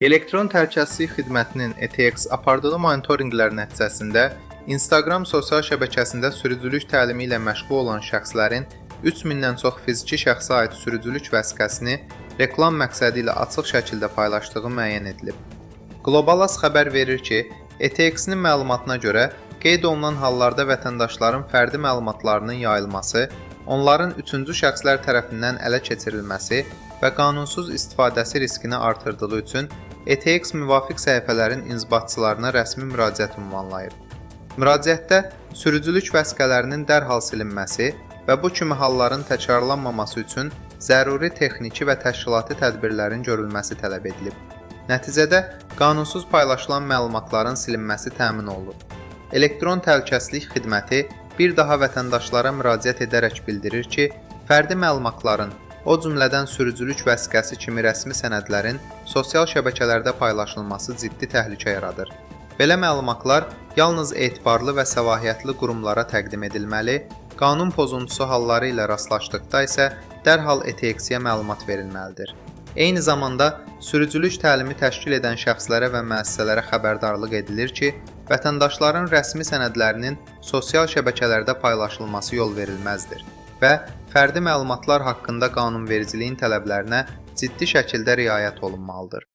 Elektron Təhlükəsizlik Xidmətinin ETX apardığı monitorinqlər nəticəsində Instagram sosial şəbəkəsində sürücülük təlimi ilə məşğul olan şəxslərin 3000-dən çox fiziki şəxsə aid sürücülük vəsiqəsini reklam məqsədi ilə açıq şəkildə paylaşdığı müəyyən edilib. Globalas xəbər verir ki, ETX-nin məlumatına görə qeyd olunan hallarda vətəndaşların fərdi məlumatlarının yayılması, onların üçüncü şəxslər tərəfindən ələ keçirilməsi və qanunsuz istifadəsi riskini artırdığı üçün ETX müvafiq səhifələrin inzibatçılarına rəsmi müraciət ünvanlayıb. Müraciətdə sürücülük vəsiqələrinin dərhal silinməsi və bu kimi halların təkrarlanmaması üçün zəruri texniki və təşkilati tədbirlərin görülməsi tələb edilib. Nəticədə qanunsuz paylaşılan məlumatların silinməsi təmin olunub. Elektron Təhlükəsizlik Xidməti bir daha vətəndaşlara müraciət edərək bildirir ki, fərdi məlumatların, o cümlədən sürücülük vəsiqəsi kimi rəsmi sənədlərin sosial şəbəkələrdə paylaşılması ciddi təhlükə yaradır. Belə məlumatlar yalnız etibarlı və səlahiyyətli qurumlara təqdim edilməli, qanun pozuntusu halları ilə rastlaşdıqda isə dərhal ETX-yə məlumat verilməlidir. Eyni zamanda sürücülük təlimi təşkil edən şəxslərə və müəssisələrə xəbərdarlıq edilir ki, vətəndaşların rəsmi sənədlərinin sosial şəbəkələrdə paylaşılması yol verilməzdir və fərdi məlumatlar haqqında qanunvericiliyin tələblərinə ciddi şəkildə riayət olunmalıdır.